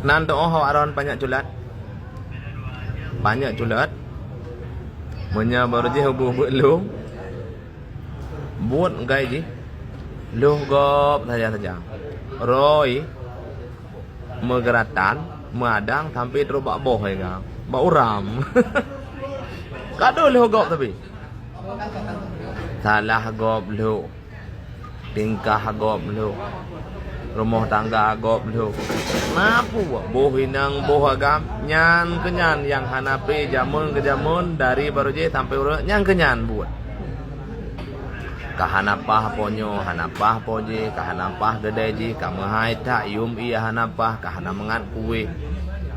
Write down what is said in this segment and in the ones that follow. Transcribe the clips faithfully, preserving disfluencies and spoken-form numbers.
Nan teu'oh awak ron panyak culat. Panyak culat. Meunyoe barô jih ubeut-ubeut lôn, buet gai jih, lhôh gob saja-saja. Rhoi meugeuratan, meuadang sampoe trôk bak boh, ya kan? Bak uram. Ka deuh lhôh gob tapi. Salah gob lhôh. Tingkah gob lhôh. Rumoh tangga gob lhôh. Na peue? Boh inong, boh agam, nyan keuh nyan nyang hana pé jameun keu jameun dari barô jih sampoe uroe nyan keuh nyan buet. Ka hana paih po nyoe, hana paih po jih, ka hana paih keudè jih, ka meuhai that, yuem ié hana paih, ka hana mangat kueh.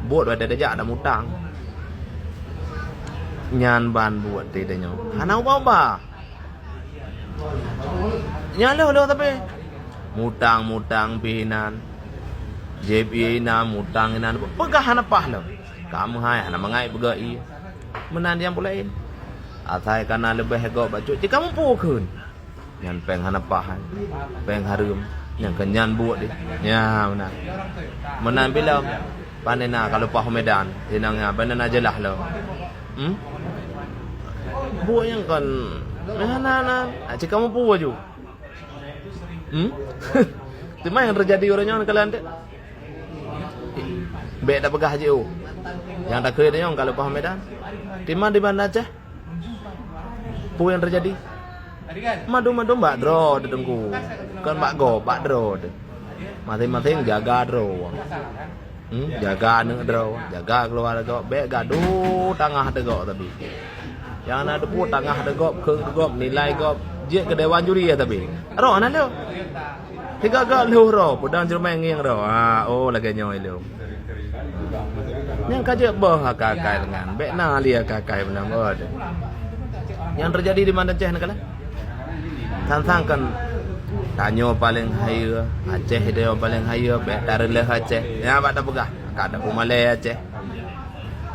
Buet watèe tajak ada mutang. Nyan ban buet teuh tanyoe. Hana ubah-ubah. Nyan lhôh-lhôh tapi. Mutang-mutang pih inan. Jieb ié inan, mutang inan. Peugah hana paih lom. Ka meuhai hana mangat peugah ié. Meunan nyang peue laén. Asai ka na leubeh gob bacut, cit ka muphom kheun. Nyan péng hana paih, péng hareuem. Nyan keuh nyan buet deh. Nya, meunan. Meunan bilom. Pane na ka leupah u Medan. Sinang nya, pane na jeulaih lom. Hmm? Buet nyang kon. Nah, nah, nah. Ah, cit ka muphom laju. Hmm? Teuma nyang teujadi uroe nyoe kalian tu. Bèk tapeugah jih, oh. Nyang takheun nyoe ka leupah u Medan. Teuma di Banda Aceh. Peue nyang teujadi? Mandum-mandum bak droe teuh Teungku. Kon bak gob, bak droe teuh. Maséng-maséng jaga droe. Hmm, jaga aneuk droe, jaga keuluwarga gob. Bèk gadoh tangah teuh gob tapi. Nyang na teupeue tangah teuh gob, kheun teuh gob, nilai gob. Jeuet keu dewan juri ya tapi. Roh na lhôh. Tiga gob lhôh roh, peudong jeureumen ngieng roh. Ha, oh lagèe nyoe lhôh. Nyang ka jeuet boh akai-akai lengan. Bèk na lé akai-akai meunan boh. Nyang teujadi di Banda Aceh nyan kalon. Sang-sang kan tanyoe paleng hayeue, Aceh tanyoe paleng hayeue, bèk tareuleuh Aceh. Nyan bak tapeugah, ka tapeumalèe Aceh.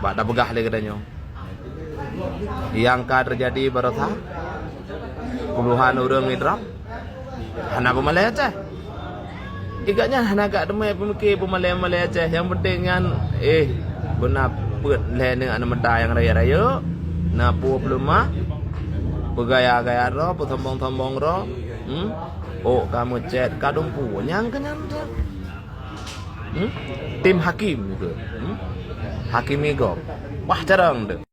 Bak tapeugah lé geutanyoe. Nyang ka teujadi baroesa, puluhan ureueng idrop, hana peumalèe Aceh. Igat nyan hana gak teumé peumiké peumalèe-malèe Aceh. Nyang penting nyan, eh, beuna peuet lhèe neuk aneuk muda nyang rayeuk-rayeuk, na peue peuleumah, peugaya-gaya droe, peusombong-sombong droe, hmm? Oh, ka meucèt, ka dumpeue, nyang keuh nyan tu. Hmm? Tim hakim tu. Hmm? Hakimi gob. Wah, carông tu.